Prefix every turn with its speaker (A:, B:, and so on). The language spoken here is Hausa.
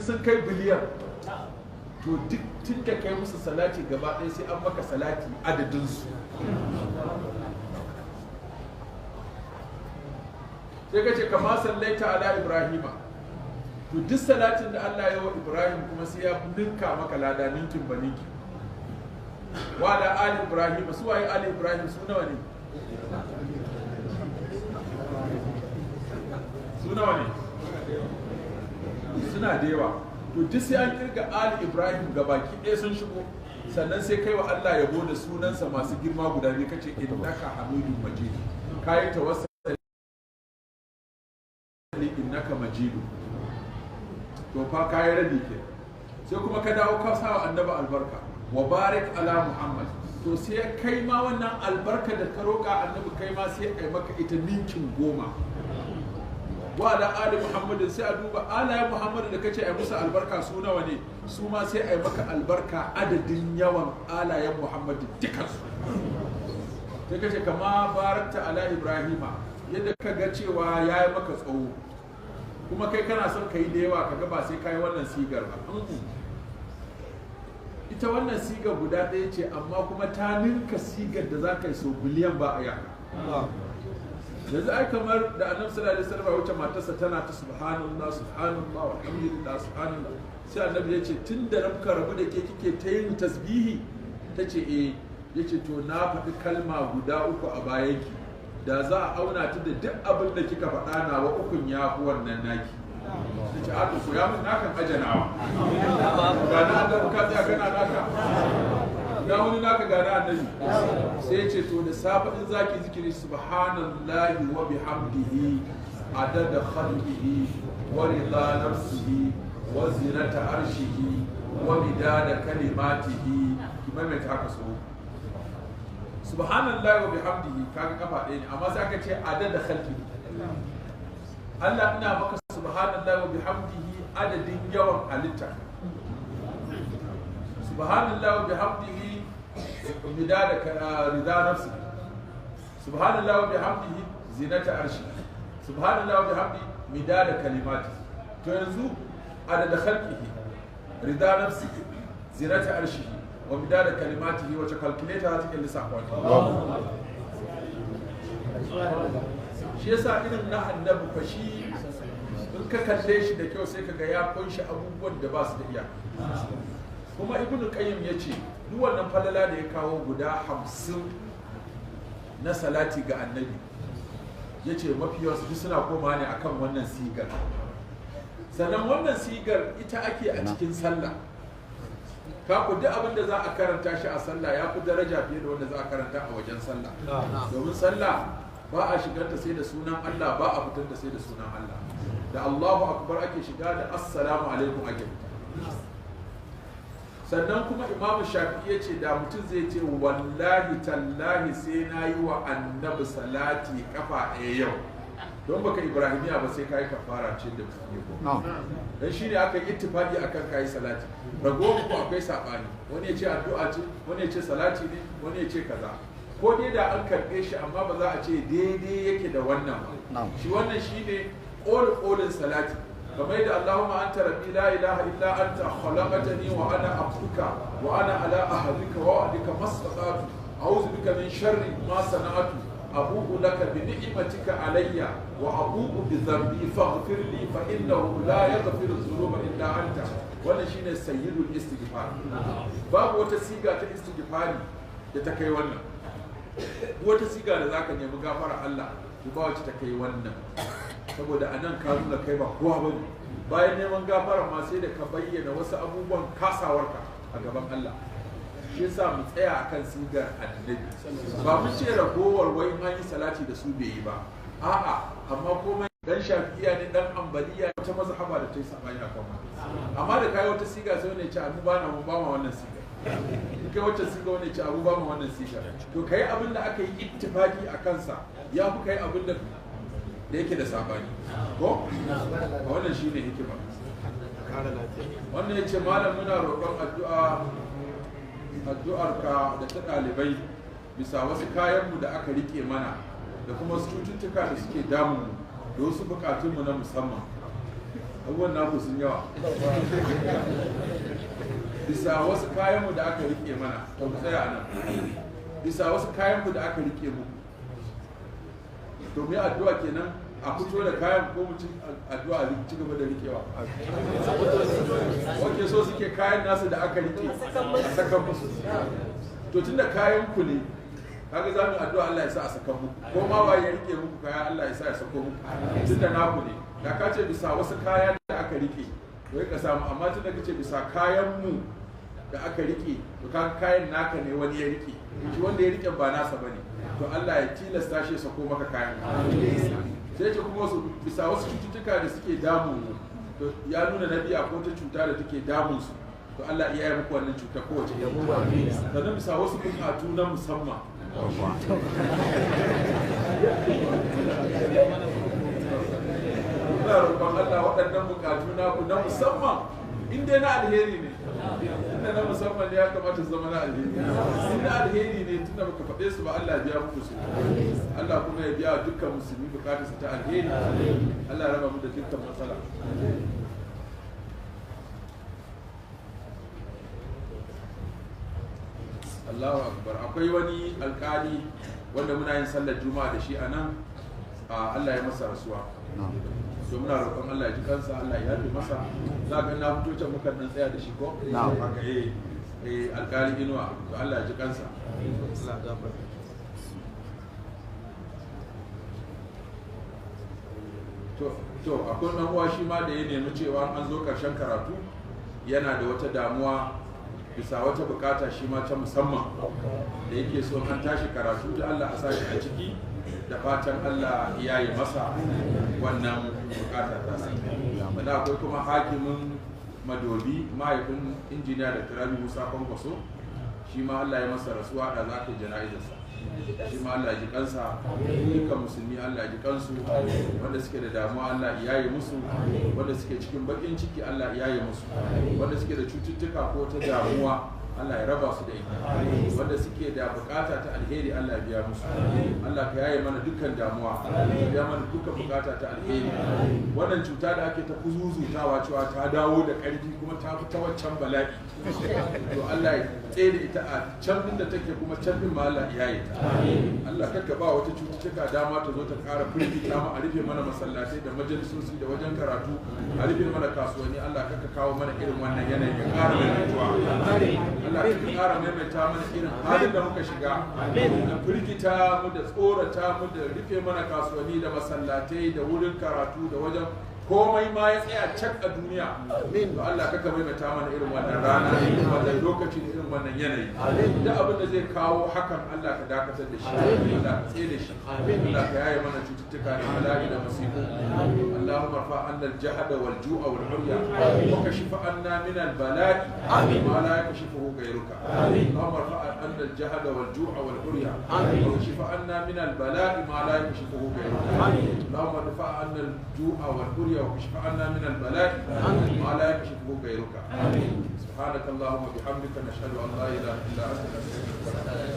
A: Sun kai biliyan, to duk tun da kai musu salati gaba ɗaya sai an maka salati adadinsu. Sai ka ce kama sallaita ala Ibrahima, to duk salatin da Allah ya wa Ibrahim kuma sai ya ninka maka lada ninkin ba ninkin. Wa ala ali Ibrahima, su waye ali Ibrahim? Su nawa ne? Su nawa ne? Suna da yawa. To duk sai an kirga ali Ibrahim gabaki ɗaya sun shigo, sannan sai kai wa Allah yabo da sunansa masu girma guda biyu, kace innaka hamidun majid, kayi tawassuli innaka majidu, to fa kayi rabi ke. Sai kuma ka dawo ka sa wa annabi albarka, wa barik ala Muhammad, to sai kai ma wannan albarka da ka roƙa annabi kai ma sai ai maka ita ninkin 10. Wa ala ali Muhammadin, sai a duba alayen Muhammadu da kace ai musu albarka su nawa ne, su ma sai ai maka albarka adadin yawan alayen Muhammadu dukansu. Sai kace kama barakta ala Ibrahima, yadda ka ga cewa ya yi maka tsawo kuma kai kana son ka yi da yawa, ka ga ba sai ka yi wannan sigar ba. Ita wannan sigar guda ɗaya ce, amma kuma ta ninka sigar da za ka yi sau biliyan ba a yaka. Yanzu ai kamar da annabi sallallahu alaihi wasallam wuce matarsa tana ta subhanallah subhanallah walhamdulillah subhanallah, sai annabi ya ce tun da muka rabu da ke kike ta yin tasbihi? Ta ce eh. Ya ce to na faɗi kalma guda 3 a bayanki, da za a auna ta da duk abin da kika faɗa nawa ukun ya fi wannan naki. Ta ce a to koya min nakan aje nawa, ga na annabi ka tsaya kana naka, ga wani naka ga na annabi. Sai ce to da safe in zaki zikiri subhanallahi wa bihamdihi adada khalqihi wa rida nafsihi wa zinata arshihi wa midada kalimatihi, ki maimaita haka so subhanallahi wa bihamdihi, kaga kafa ɗaya ne, amma sai aka ce adada khalqihi. Allah ina maka subhanallahi wa bihamdihi adadin yawan halitta, subhanallahi wa bihamdihi midada rida nafsi, subhanallahi wa bihamdihi zinata arshi, subhanallahi wa bihamdihi midada kalimati. To yanzu adada khalqihi, rida nafsi, zinata arshihi wa midada kalimatihi, wace calculator za ta iya lissafa wannan? Shi yasa irin na annabi fa shi in ka kalle shi da kyau sai kaga ya kunshi abubuwan da ba su da iyaka. Kuma Ibn Qayyim ya ce duk wannan falala da ya kawo guda 50 na salati ga annabi, ya ce mafi yawansu duk suna komawa ne akan wannan sigar. Sannan wannan sigar ita ake a cikin sallah. Ka ku duk abin da za a karanta shi a sallah ya fi daraja fiye da wanda za a karanta a wajen sallah. Domin sallah ba a shigarta sai da sunan Allah, ba a fitar da sai da sunan Allah. Da Allahu akbar ake shiga, da assalamu alaikum ake fita. Sannan kuma Imamu Shafi'i ya ce da mutum zai ce wallahi tallahi sai na yi wa annabi salati kafa ɗaya yau, don baka Ibrahimiya ba sai ka yi kafara ce da musulmi ko. Dan shi ne aka yi ittifaqi akan kayi salati. Ragowar ko akwai saɓani, wani ya ce addu'a ce, wani ya ce salati ne, wani ya ce kaza. Ko dai da an karɓe shi amma ba za a ce daidai yake da wannan ba. Shi wannan shi ne ƙolin salati. Kamar yadda Allahumma anta rabbi la ilaha illa anta khalaqtani wa ana abduka wa ana ala ahdika wa wa'dika mastata'tu a'udhu bika min sharri ma sana'tu abu'u laka bi ni'matika alayya wa abu'u bi dhanbi faghfir li fa innahu la yaghfiru dhunuba illa anta. Wannan shine sayyidul istighfar. Babu wata siga ta istighfari da ta kai wannan. Wata siga da zaka nemi gafara Allah to ba wacce ta kai wannan. Saboda anan ka nuna kai ba kowa bane. Bayan neman gafara ma sai da ka bayyana wasu abubuwan kasawarka a gaban Allah. Shi yasa mu tsaya akan sigar annabi. Ba mu ce ragowar wai an yi salati da su bai yi ba. A'a, amma komai dan Shafi'iya ne, dan Hanbaliya, wata mazhaba da ta yi sabani akan wannan. Amma da kai wata siga sai wani ya ce abu ba na mu ba ma wannan siga. In kai wacce siga wani ya ce abu ba ma wannan siga. To kai abin da aka yi ittifaki a kansa ya fi kai abin da yake da sabani. Ko? Wannan shine hikima. Wannan ya ce malam muna roƙon addu'a addu'arka da ta ɗalibai bisa wasu kayanmu da aka rike mana da kuma wasu cututtuka da suke damunmu da wasu bukatunmu na musamman. Abubuwan naku sun yawa. Bisa wasu kayanmu da aka rike mana, to mu tsaya a nan. Bisa wasu kayanmu da aka rike mu, to mu yi addu'a kenan a fito da kayan ko mu ci addu'a a ci gaba da rikewa. Wake so suke kayan nasu da aka rike a sakan musu. To tunda kayan ku ne, kaga za mu yi addu'a Allah ya sa a sakan muku, ko ma waye ya rike muku kaya Allah ya sa ya sako muku, tunda naku ne. Da ka ce bisa wasu kaya da aka rike, to ka samu, amma tunda kace bisa kayan mu da aka rike, to kaga kayan naka ne wani ya rike, shi wanda ya rike ba nasa bane, to Allah ya tilasta shi ya sako maka kayan. Sai ce kuma wasu bisa wasu cututtuka da suke damun mu, to ya nuna na biya ko ta cuta da take damun su, to Allah ya yi muku wannan cuta kowace iri. Sannan bisa wasu bukatu na musamman. Ina roƙon Allah waɗannan bukatu naku na musamman, in dai na alheri ne, tunda na musamman ne ya kamata su zama na alheri, in na alheri ne tunda baka faɗe su ba Allah ya biya muku su. Allah kuma ya biya dukkan musulmi bukatarsa ta alheri. Allah ya raba mu da dukkan matsala. Allahu akbar. Akwai wani alkali wanda muna yin sallar juma'a da shi a nan, Allah ya masa rasuwa. So muna roƙon Allah ya ji kansa, Allah ya yafe masa. Za ka na fito can muka dan tsaya da shi ko? Haka alkali Inuwa, to Allah ya ji kansa. To akwai ɗan uwa shi ma da ya nemi cewa an zo ƙarshen karatu yana da wata damuwa bisa wata bukata shi ma ta musamman da yake so an tashi karatu da Allah a sashi a ciki, da fatan Allah ya yi masa wannan bukata ta sa. Sannan akwai kuma hakimin Madobi, mahaifin injiniya da Turabi Musa Kwankwaso, shi ma Allah ya masa rasuwa da za ka yi jana'izarsa. Shi ma Allah ya ji kansa, dukkan musulmi Allah ya ji kansu, wanda suke da damuwa Allah ya yi musu, wanda suke cikin bakin ciki Allah ya yi musu, wanda suke da cututtuka ko ta damuwa Allah ya raba su da ita, wanda suke da bukata ta alheri Allah ya biya musu. Allah ka yaye mana dukkan damuwa, ka biya mana dukkan bukata ta alheri. Wannan cuta da ake ta kuzuzutawa cewa ta dawo da ƙarfi kuma ta fi ta waccan bala'i, to Allah ya tsaye da ita a can din da take, kuma can din ma Allah ya yaye ta. Allah kakka ba wata cututtuka dama ta zo ta ƙara firgita mu, a rufe mana masallatai da majalisoci da wajen karatu, a rufe mana kasuwanni. Allah kakka kawo mana irin wannan yanayi ya ƙara maimaituwa. Allah ka ƙara maimaita mana irin halin da muka shiga da firgita mu da tsorata mu da rufe mana kasuwanni da masallatai da wurin karatu da wajen komai ma ya tsaya cak a duniya. To Allah kaka maimaita mana irin wannan rana, irin wannan lokaci da irin wannan yanayi. Duk abin da zai kawo hakan Allah ka dakatar da shi, Allah ka tsaye da shi, Allah ka yaye mana cututtuka da bala'i da masifu. Allahumma rfa anna al-jahda wal ju'a wal 'urya wa kashif anna min al-bala'i ma la yakashifuhu ghayruka. Allahumma rfa anna al-jahda wal ju'a wal 'urya wa kashif anna min al-bala'i ma la yakashifuhu ghayruka. Allahumma rfa anna al-ju'a wal 'urya وكشف عنا من البلاء ما لا يكشفه غيرك. سبحانك اللهم وبحمدك، نشهد ان لا اله الا انت، نستغفرك.